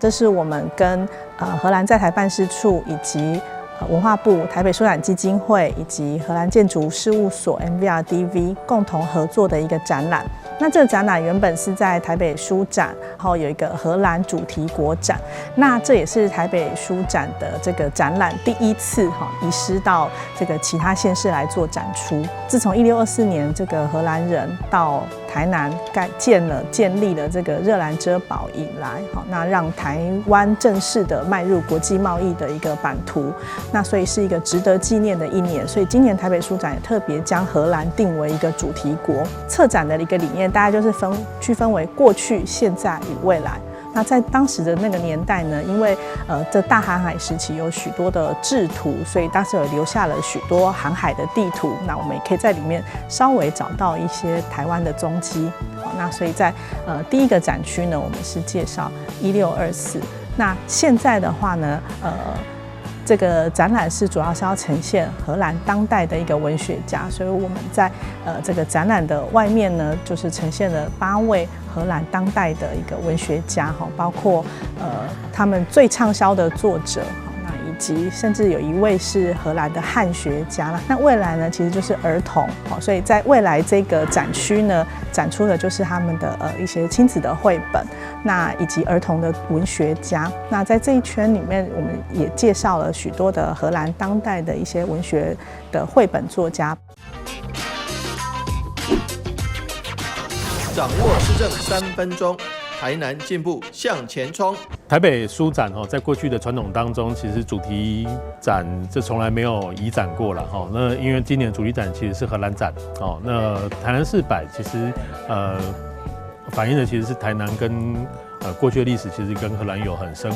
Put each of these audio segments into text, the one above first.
這是我們跟荷蘭在台辦事處以及文化部台北書展基金會以及荷蘭建築事務所 MVRDV 共同合作的一個展覽。那這個展覽原本是在台北書展，然後有一個荷蘭主題國展。那這也是台北書展的這個展覽第一次哈移師到這個其他縣市來做展出。自從1624年這個荷蘭人到台南蓋建了建立了這個熱蘭遮堡以來，好，那讓台灣正式的邁入國際貿易的一個版圖。那所以是一個值得紀念的一年。所以今年台北書展也特別將荷蘭定為一個主題國。策展的一個理念，大概就是分區分為過去、現在與未來。那在當時的那個年代呢，因為這大航海時期有許多的製圖，所以當時有留下了許多航海的地圖。那我們也可以在裡面稍微找到一些台灣的蹤跡。好，那所以在第一個展區呢，我們是介紹1624。那現在的話呢，這個展覽是主要是要呈現荷蘭當代的一個文學家，所以我們在這個展覽的外面呢，就是呈現了八位荷蘭當代的一個文學家，哈，包括他們最暢銷的作者，那以及甚至有一位是荷蘭的漢學家啦。那未來呢，其實就是兒童，所以在未來這個展區呢，展出的就是他們的一些親子的繪本，那以及兒童的文學家。那在這一圈裡面，我們也介紹了許多的荷蘭當代的一些文學的繪本作家。掌握市政3分鐘，台南進步向前衝。台北書展哦，在過去的傳統當中，其實主題展這從來沒有移展過了哈。那因為今年主題展其實是荷蘭展哦，那台南市擺其實反映的其實是台南跟過去的歷史其實跟荷蘭有很深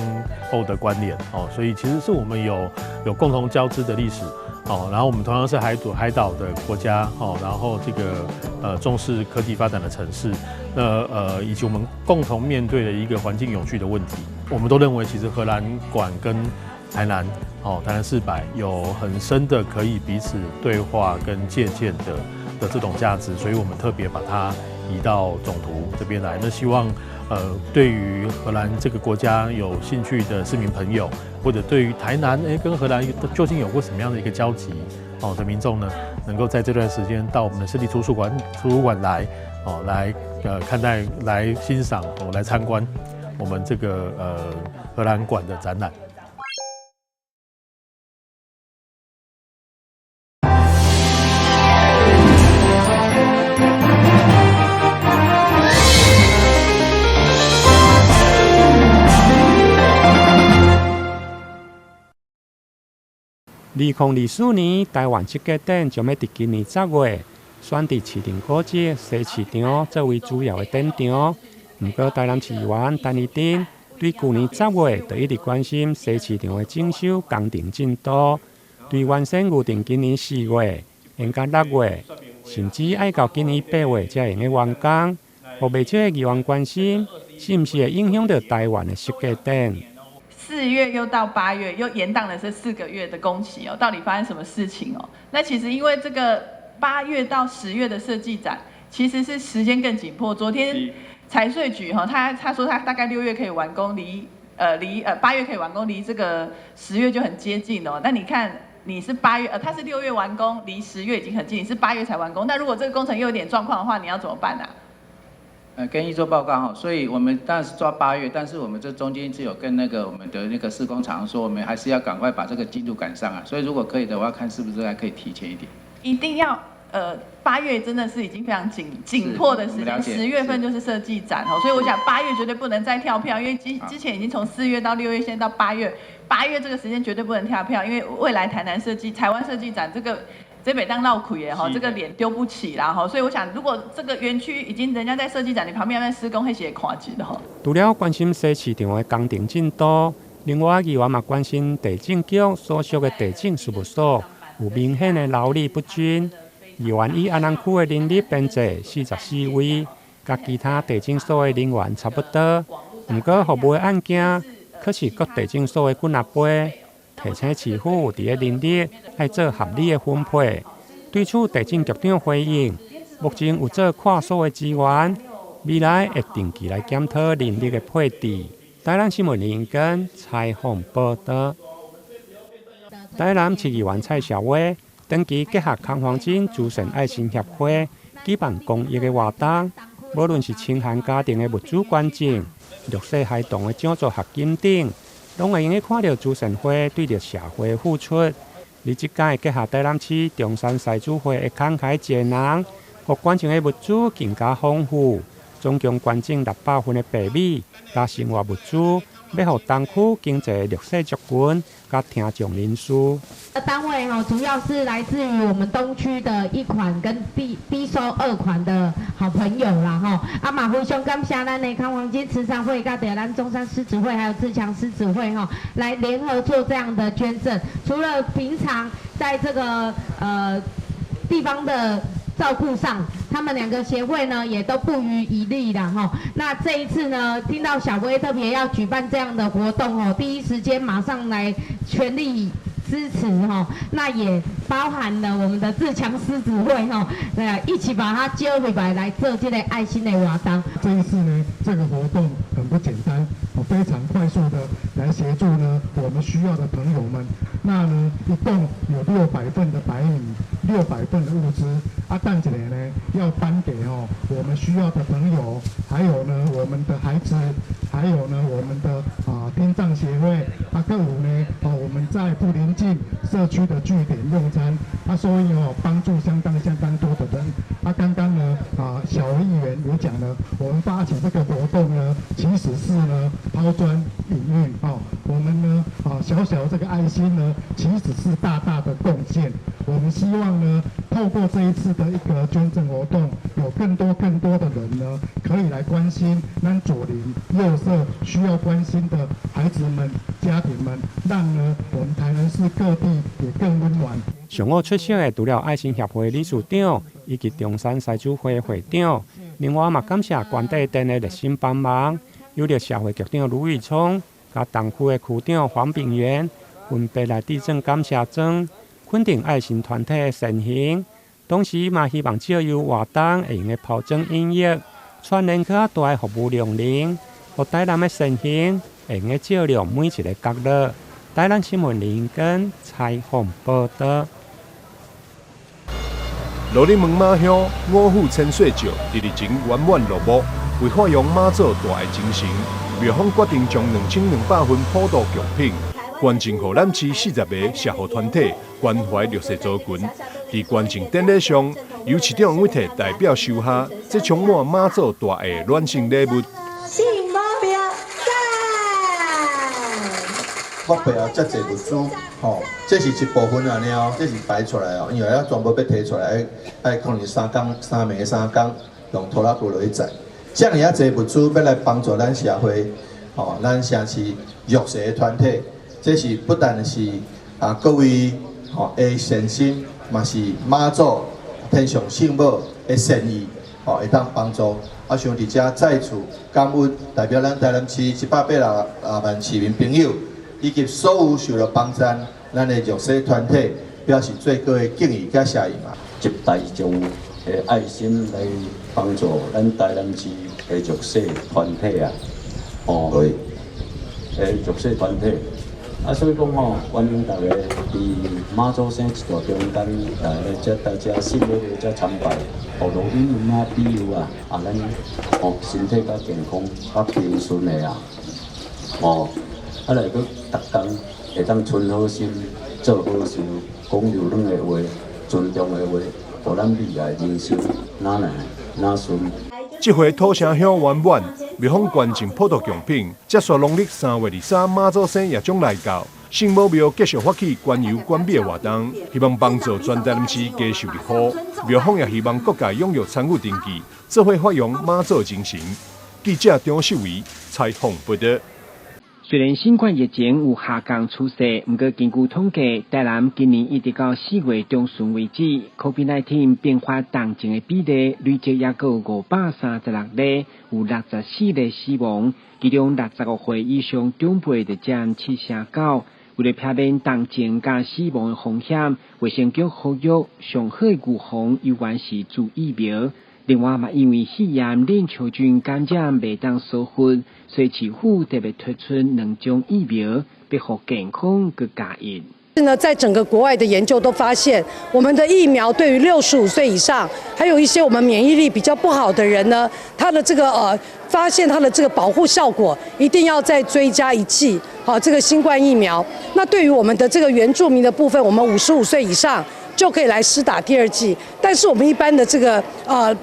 厚的關聯哦，所以其實是我們有共同交織的歷史哦。然後我們同樣是海島的國家哦，然後這個重視科技發展的城市，那以及我們共同面對的一個環境永續的問題，我們都認為其實荷蘭館跟台南哦，台南市擺有很深的可以彼此對話跟借鑑的這種價值，所以我們特別把它移到總圖這邊來。那希望對於荷蘭這個國家有興趣的市民朋友，或者對於台南跟荷蘭究竟有過什麼樣的一個交集哦的民眾呢，能夠在這段時間到我們的市立圖書館來哦，來看待、來欣賞、哦來參觀我們這個荷蘭館的展覽。2024年台灣設計展將欲佇今年10月選佇士林古蹟西市場作為主要的展場。毋過台南市議員陳麗珍對舊年十月就一直關心西市場的整修工程進度，對原先預定今年4月延到6月，甚至愛到今年8月才會用得完工，予袂少的議員關心，是毋是會影響著台灣的設計展？ 4月又到8月，又延宕了這4個月的工期哦，到底發生什麼事情哦？那其實因為這個8月到10月的設計展，其實是時間更緊迫。昨天財稅局哈，他說他大概6月可以完工，離8月可以完工，離這個十月就很接近哦。那你看你是八月，他是6月完工，離十月已經很近，你是八月才完工。那如果這個工程又有點狀況的話，你要怎麼辦啊？跟議座報告哈，所以我們當然是抓八月，但是我們這中間是有跟那個我們的那個施工廠說，我們還是要趕快把這個進度趕上啊。所以如果可以的話，看是不是還可以提前一點。一定要8月真的是已經非常緊迫的時間，10月份就是設計展哦，所以我想八月絕對不能再跳票，因為之前已經從4月到6月，現在到八月，八月這個時間絕對不能跳票，因為未來台南設計、台灣設計展這個。這袂當落氣的吼，這個臉丟不起啦吼，所以我想，如果這個園區已經人家在設計展，你旁邊在施工，彼是會看見的吼。除了關心西市場的工程進度，另外議員嘛關心地政局所屬的地政事務所有明顯的勞力不均。議員以安南區的人力編制44位，佮其他地政所的人員差不多，毋過服務的案件卻是各地政所的幾若倍。提醒市府佇咧人力愛做合理的分配。對此，地政局長回應，目前有做跨所的資源，未來會定期來檢討人力的配置。台南新聞林根採訪報導。台南市議員蔡小威長期結合康黃金慈善愛心協會舉辦公益的活動，無論是清寒家庭的物資捐贈、弱勢孩童的獎助學金等，攏會用得看著慈善會對著社會付出。而這擺結合台南市中山獅子會的慷慨解囊，予捐贈的物資更加豐富，總共捐贈600份的白米佮生活物資，欲予東區經濟弱勢族群佮聽障人士。單位吼，主要是來自於我們東區的一款跟低低收二款的好朋友啦，吼。啊嘛非常感謝咱的康黃金慈善會、佮咱中山獅子會還有自強獅子會吼，來聯合做這樣的捐贈。除了平常在這個地方的照顧上，他們兩個協會呢也都不遺餘力啦，吼。那這一次呢，聽到小薇特別要舉辦這樣的活動哦，第一時間馬上來全力支持吼。那也包含了我們的自強獅子會吼，對，一起把它揪回來來做這個愛心的活動。這一次呢，這個活動很不簡單，非常快速的來協助呢我們需要的朋友們。那呢，一共有600份的白米，600份的物資，啊，等一下呢要頒給哦我們需要的朋友，還有呢我們的孩子，還有呢我們的啊聽障協會，啊，閣有呢哦我們在富臨近社區的據點用餐，啊，所以哦幫助相當相當多的人。啊，剛剛呢啊小議員也講了，我們發起這個活動呢，其實是呢拋磚引玉哦，我們呢啊小小這個愛心呢，其實是大大的貢獻。我們希望呢，透過這一次的一個捐贈活動，有更多更多的人呢，可以來關心咱左鄰右舍需要關心的孩子們、家庭們，讓呢我們台南市各地也更溫暖。上午出席的除了愛心協會理事長以及中山獅子會會長，另外嘛感謝關帝殿的熱心幫忙，有著社會局長盧宇聰，佮東區的區長黃炳元，分別來致贈感謝狀，肯定愛心團體的善行。同時嘛希望藉由活動會用得拋磚引玉，串聯較大的服務量能，予台南的善行會用得照亮每一个角落。台南新聞林根採訪報導。羅里門媽鄉五虎千歲醮佇日前圓滿落幕，為發揚媽祖大愛精神，廟方決定將2200份普渡貢品捐贈予咱市40個社福團體，關懷弱勢族群。佇捐贈典禮上，由市長委託代表收下這充滿媽祖大愛的暖心禮物。聖母廟讚！我背後遮濟物資，吼，這是一部分按呢哦，這是擺出來哦，因為猶全部欲提出來，愛可能三工、三暝三工用拖拉機落去載。遮爾仔濟物資欲來幫助咱社會，吼，咱城市弱勢的團體，這是不但是啊各位吼的善心，嘛是媽祖天上聖母的善意，吼，會當幫助。啊，想佇遮再次感恩，代表咱台南市186萬市民朋友，以及所有受著幫贊咱的弱勢團體，表示最高的敬意佮謝意嘛。集大眾的愛心來幫助咱台南市的弱勢團體啊，哦，對，弱勢團體，啊，所以講吼，歡迎大家佇媽祖生一大中間來來遮大家信仰來遮參拜，予羅敏媽庇佑啊，啊，咱哦身體較健康、較平順的啊，哦，啊來閣逐工會當存好心、做好事、講柔軟的話、尊重的話，予咱未來人生若來若順。這回土城鄉圓滿，廟方捐贈普渡貢品，接續農曆3月23媽祖生也將來到，聖母廟繼續發起捐油捐米的活動，希望幫助全台南市家受入戶。廟方也希望各界踴躍參與登記，做伙發揚媽祖精神。記者張秀維採訪報導。雖然新冠疫情有下降趨勢，毋過根據統計，台南今年一直到4月中旬為止，COVID-19 併發重症的比例累計抑閣有536例，有64例死亡，其中65歲以上長輩就佔七成九。為了避免重症佮死亡的風險，衛生局呼籲上好的預防猶原是注疫苗。另外嘛，因為肺炎鏈球菌感染袂當疏忽，所以市府特別推出兩種疫苗，欲予健康閣加一。呢，在整個國外的研究都發現，我們的疫苗對於65歲以上，還有一些我們免疫力比較不好的人呢，他的這個發現他的這個保護效果，一定要再追加一劑，好，這個新冠疫苗。那對於我們的這個原住民的部分，我們55歲以上就可以來施打第二劑。但是我們一般的這個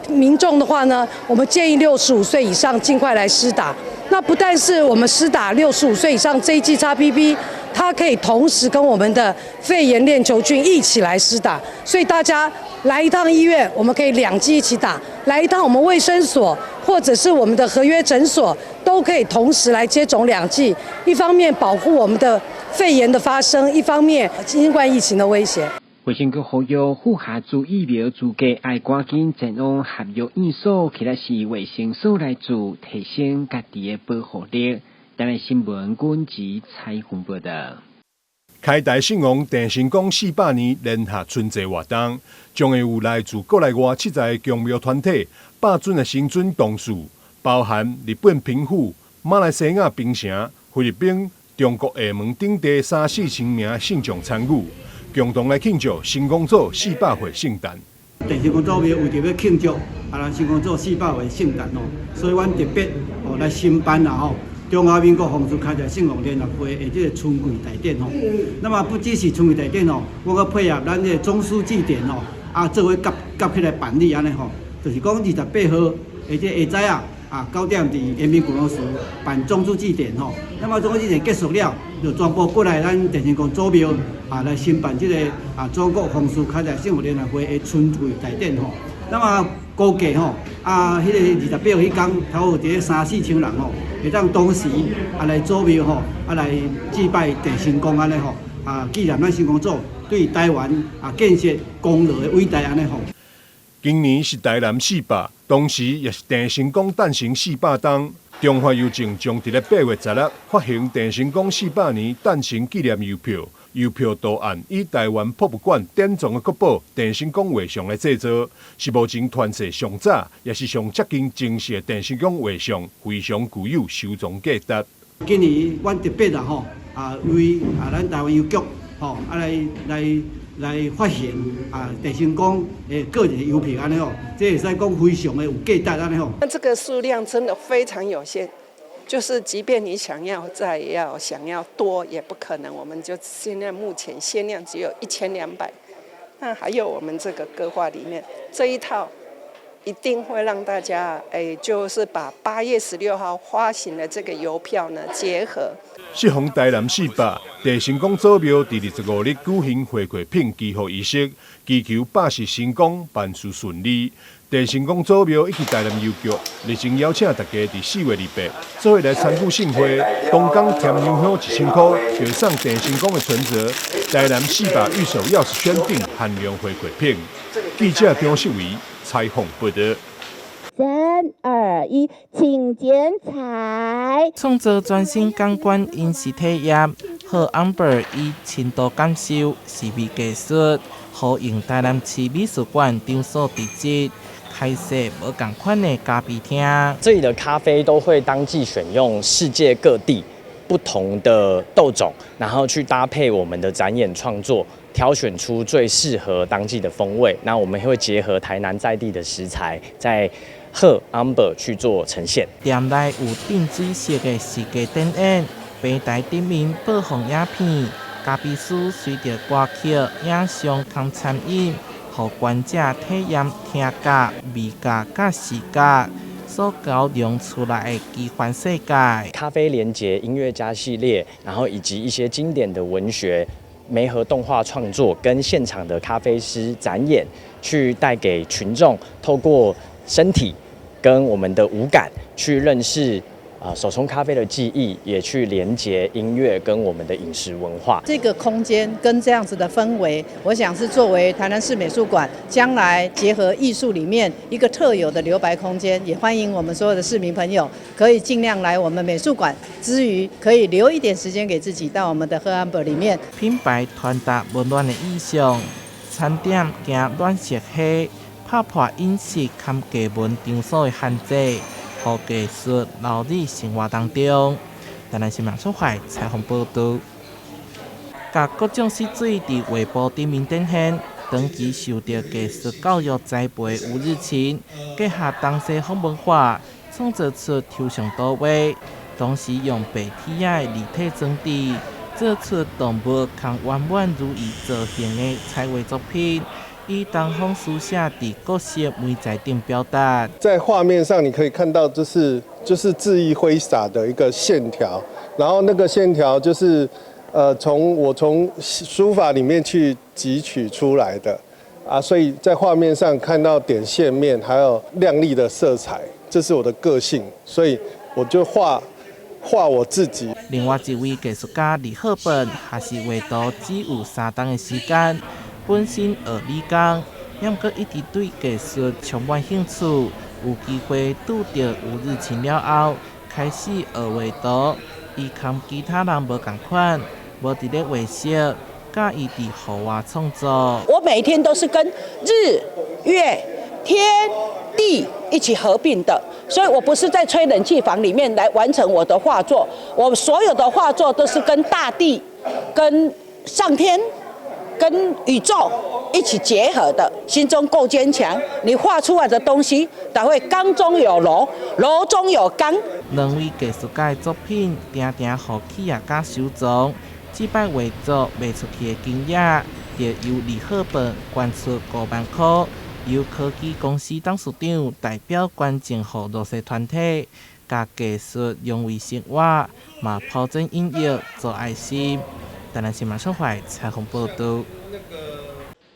民眾的話呢，我們建議六十五歲以上盡快來施打。那不但是我們施打六十五歲以上這一劑 XBB，它可以同時跟我們的肺炎鏈球菌一起來施打，所以大家來一趟醫院，我們可以兩劑一起打；來一趟我們衛生所或者是我們的合約診所，都可以同時來接種兩劑。一方面保護我們的肺炎的發生，一方面新冠疫情的威脅。衛生局呼籲符合注疫苗資格，愛趕緊前往合約院所，或者是衛生所來做，提升家己的保護力。台灣新聞軍籍採訪報道。開台聖王鄭成功400年聯合春祭活動，將會有來自國內外70個宮廟團體、100尊的神尊同事，包含日本平戶、馬來西亞檳城、菲律賓、中國廈門等地三四千名信眾參與，共同來慶祝神功祖400歲聖誕。鄭成功祖廟為著欲慶祝啊，咱神功祖四百歲聖誕哦，所以阮特別哦來申辦啦吼。中華民國風俗開台聖王聯合會的這個春祭大典吼，那麼不只是春祭大典吼，我閣配合咱這個中書祭典吼，啊，做伙夾起來辦理按呢吼，就是講28號的這個下晝啊，啊9點佇延平古老寺辦中書祭典吼，那麼中書祭典結束了，就全部過來咱鄭成功祖廟啊來申辦這個啊中國風俗開台聖王聯合會的春祭大典吼，那麼估計吼，啊，彼個28號彼工，頭有佇咧三四千人吼，會當同時啊來祖廟吼，啊來祭拜鄭成功按呢吼，啊紀念咱神功祖對台灣啊建設功勞的偉大按呢吼。今年是台南四百，同時也是鄭成功誕辰400冬。中華郵政將佇咧8月16發行鄭成功四百年誕辰紀念郵票，郵票圖案以台灣博物館典藏的國寶鄭成功畫像來製作，是目前傳世上早，也是上接近真實的鄭成功畫像，非常具有收藏價值。今年阮特別啊吼，啊為啊咱台灣郵局吼啊來發行啊鄭成功的個人郵票按呢吼，這會使講非常的有價值按呢吼。那這個數量真的非常有限，就是即便你想要再要想要多也不可能，我們就現在目前限量只有1200。那還有我們這個歌畫裡面這一套，一定會讓大家就是把8月16號發行的這個郵票呢結合。適逢台南四百，鄭成功祖廟佇25日舉行回饋品祈福儀式，祈求百事成功，萬事順利。鄭成功祖廟以及台南郵局熱情邀請大家佇4月28做伙來參與盛會，當工添牛香1000箍，就送鄭成功的存摺、台南四百御守鑰匙圈等限量回饋品。記者張世維採訪報道。三二一，請剪彩。創造全新感官飲食體驗，喝 Amber 以深度感受、視味藝術，呼應台南市美術館場所特質，開設無仝款的咖啡廳。這裡的咖啡都會當季選用世界各地不同的豆種，然後去搭配我們的展演創作，挑選出最適合當季的風味。那我們會結合台南在地的食材，在喝 Amber 去做呈現。店內有靛水色的視覺展演，平台頂面播放影片，咖啡師隨著歌曲、影像共參與，予觀者體驗聽覺、味覺佮視覺所交融出來的奇幻世界。咖啡連結音樂家系列，然後以及一些經典的文學、媒合動畫創作跟現場的咖啡師展演，去帶給群眾透過身體跟我們的五感去認識啊手沖咖啡的技藝，也去連接音樂跟我們的飲食文化。這個空間跟這樣子的氛圍，我想是作為台南市美術館將來結合藝術裡面一個特有的留白空間，也歡迎我們所有的市民朋友可以盡量來我們美術館之餘，可以留一點時間給自己到我們的喝 Amber 裡面。品牌傳達溫暖的意象，餐點行暖色系，拍破飲食佮低溫場所的限制，予藝術流入生活當中。台南新聞出發採訪報導，共各種色水佇畫布頂面展現，長期受著藝術教育栽培吳日晴，結合東西方文化，創造出抽象圖畫，同時用白鐵仔的立體裝置，做出動物佮圓滿如意造型的彩畫作品，以東方書寫佇各色媒材頂表達。在畫面上你可以看到，就是恣意揮灑的一個線條，然後那個線條就是從我書法裡面去汲取出來的，啊，所以在畫面上看到點線面，還有亮麗的色彩，這是我的個性，所以我就畫畫我自己。另外一位藝術家李赫本，也是畫圖只有3冬的時間，本身學理工，毋過一直對藝術充滿興趣。有機會拄著吳日晴了後，開始學畫圖。伊佮其他人無仝款，無佇咧畫室，佮意佇戶外創作。我每天都是跟日月天地一起合併的，所以我不是在吹冷氣房裡面來完成我的畫作，我所有的畫作都是跟大地、跟上天、跟宇宙一起結合的。心中夠堅強，你畫出來的東西才會剛中有柔，柔中有剛。兩位藝術家的作品，常常予企業家收藏。這擺畫作賣出去的金額，就由李赫本捐出5萬塊，由科技公司董事長代表捐贈予弱勢團體，共藝術融為生活，嘛拋磚引玉做愛心。台南新聞出發採訪報導。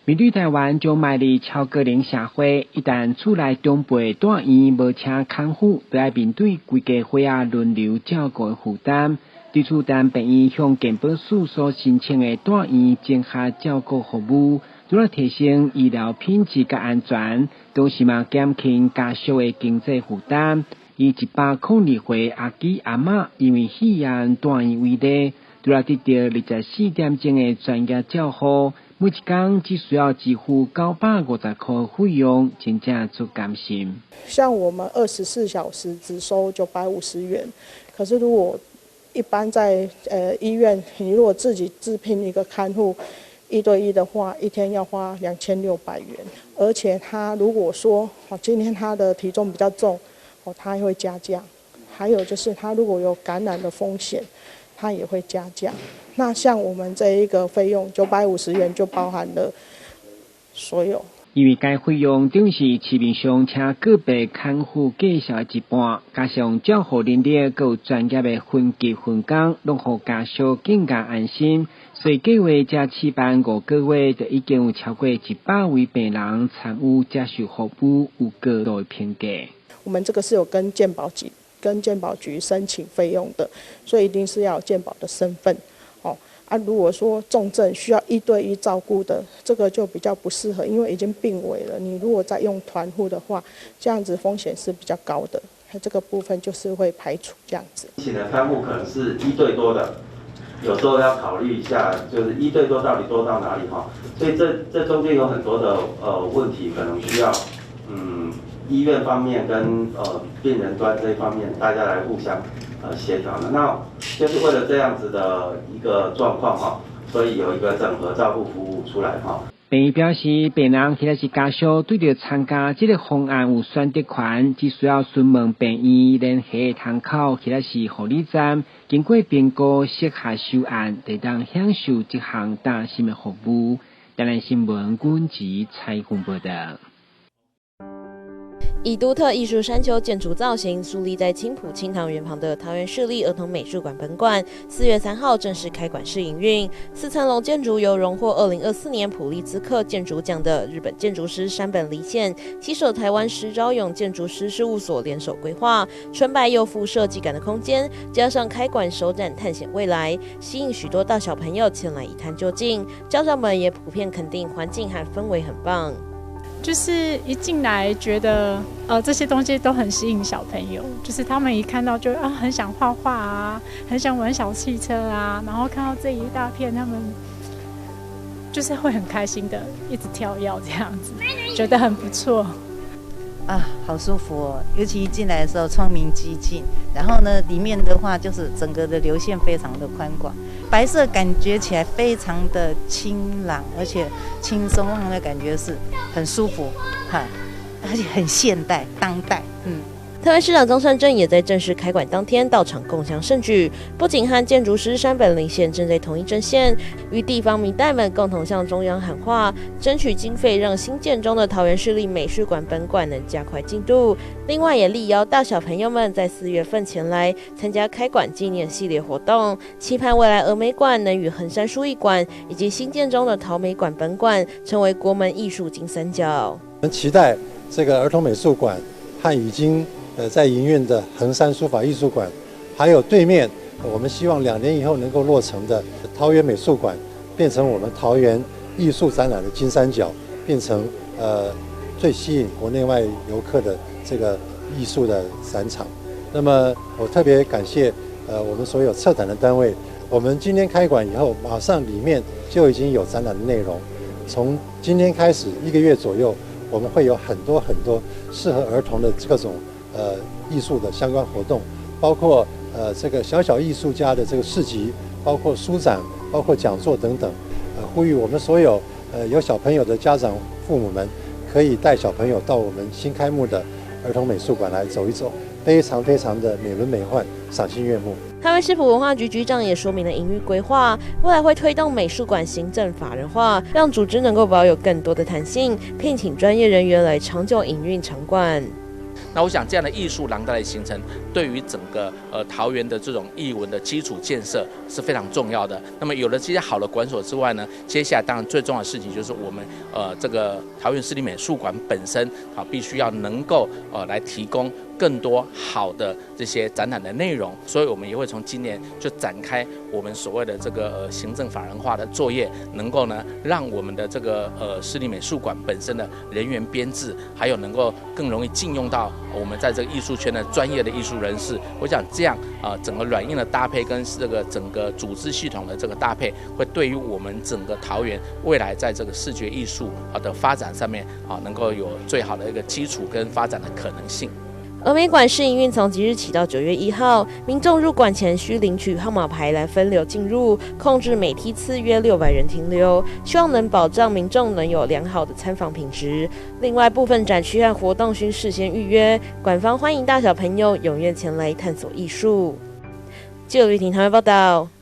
面對台灣將邁入超高齡社會，一旦厝內長輩蹛院無請看護，就愛面對規家伙仔輪流照顧的負擔。對此，台南病院向健保署所申請的蹛院綜合照顧服務，除了提升醫療品質佮安全，同時嘛減輕家屬的經濟負擔。以102歲阿基阿嬤因為肺炎蹛院為例，除了得著24點鐘的專業照護，每一工只需要支付950塊費用，真正足甘心。像我們24小時只收950元，可是如果一般在醫院，你如果自己自聘一個看護一對一的話，一天要花2600元，而且他如果說今天他的體重比較重，哦，他會加價。還有就是他如果有感染的風險，他也會加價。那像我們這一個費用950元就包含了所有。因為該費用等於是市面上請個別看護價數的一半，加上照護能力閣有專業的分級分工，攏予家屬更加安心。所以計劃才試辦5個月，就已經有超過100位病人參與接受服務，有高度的評價。我們這個是有跟健保局申請費用的，所以一定是要有健保的身份。哦，啊，如果說重症需要一對一照顧的，這個就比較不適合，因為已經病危了。你如果再用團護的話，這樣子風險是比較高的。那這個部分就是會排除這樣子。請的看護可能是一對多的，有時候要考慮一下，就是一對多到底多到哪裡哈？所以這中間有很多的問題，可能需要醫院方面跟病人端這一方面，大家來互相協調的。那就是為了這樣子的一個狀況哈，所以有一個整合照顧服務出來哈。病院表示，病人或者是家屬對著參加這個方案有選擇權，只需要詢問病院聯繫窗口或者是護理站，經過評估適合收案，就會當享受這項擔心的服務。台南新聞阮吉採訪報導。以獨特藝術山丘建築造型樹立在青埔清塘園旁的桃園市立兒童美術館本館，4月3號正式開館試營運。四層樓建築由榮獲2024年普利茲克建築獎的日本建築師山本離憲，攜手台灣施昭勇建築師事務所聯手規劃，純白又富設計感的空間，加上開館首展探險未來，吸引許多大小朋友前來一探究竟。家長們也普遍肯定環境和氛圍很棒。就是一進來覺得，這些東西都很吸引小朋友，就是他們一看到就啊，很想畫畫啊，很想玩小汽車啊，然後看到這一大片，他們就是會很開心的，一直跳躍這樣子，覺得很不錯。啊，好舒服哦！尤其一進來的時候，窗明幾淨，然後呢，裡面的話就是整個的流線非常的寬廣，白色感覺起來非常的清朗，而且輕鬆，讓人感覺是很舒服，哈，而且很現代當代，嗯。桃園市長張善政也在正式開館當天到場共襄盛舉，不僅和建築師山本靈憲站在同一陣線，與地方民代們共同向中央喊話，爭取經費，讓新建中的桃園市立美術館本館能加快進度。另外，也力邀大小朋友們在4月份前來參加開館紀念系列活動，期盼未來兒美館能與橫山書藝館以及新建中的桃美館本館成為國門藝術金三角。我們期待這個兒童美術館和已經在營運的橫山書法藝術館，還有對面，我們希望2年以後能夠落成的桃園美術館，變成我們桃園藝術展覽的金三角，變成最吸引國內外遊客的這個藝術的展場。那麼我特別感謝我們所有策展的單位。我們今天開館以後，馬上裡面就已經有展覽的內容。從今天開始一個月左右，我們會有很多很多適合兒童的各種藝術的相關活動，包括這個小小藝術家的這個市集，包括書展，包括講座等等。呼籲我們所有有小朋友的家長父母們，可以帶小朋友到我們新開幕的兒童美術館來走一走，非常非常的美輪美奐，賞心悅目。台灣市府文化局局長也說明了營運規劃，未來會推動美術館行政法人化，讓組織能夠保有更多的彈性，聘請專業人員來長久營運場館。那我想這樣的藝術廊帶的形成，對於整個桃園的這種藝文的基礎建設是非常重要的。那麼有了這些好的館所之外呢，接下來當然最重要的事情就是我們這個桃園市立美術館本身啊，必須要能夠來提供更多好的這些展覽的內容。所以我們也會從今年就展開我們所謂的這個行政法人化的作業，能夠呢讓我們的這個市立美術館本身的人員編制，還有能夠更容易進用到我們在這個藝術圈的專業的藝術人士。我想這樣啊，整個軟硬的搭配跟這個整個組織系統的這個搭配，會對於我們整個桃園未來在這個視覺藝術啊的發展上面啊，能夠有最好的一個基礎跟發展的可能性。兒美館試營運從即日起到9月1號，民眾入館前需領取號碼牌來分流進入，控制每梯次約600人停留，希望能保障民眾能有良好的參訪品質。另外，部分展區和活動需事先預約，館方歡迎大小朋友踴躍前來探索藝術。記者呂婷台灣報道。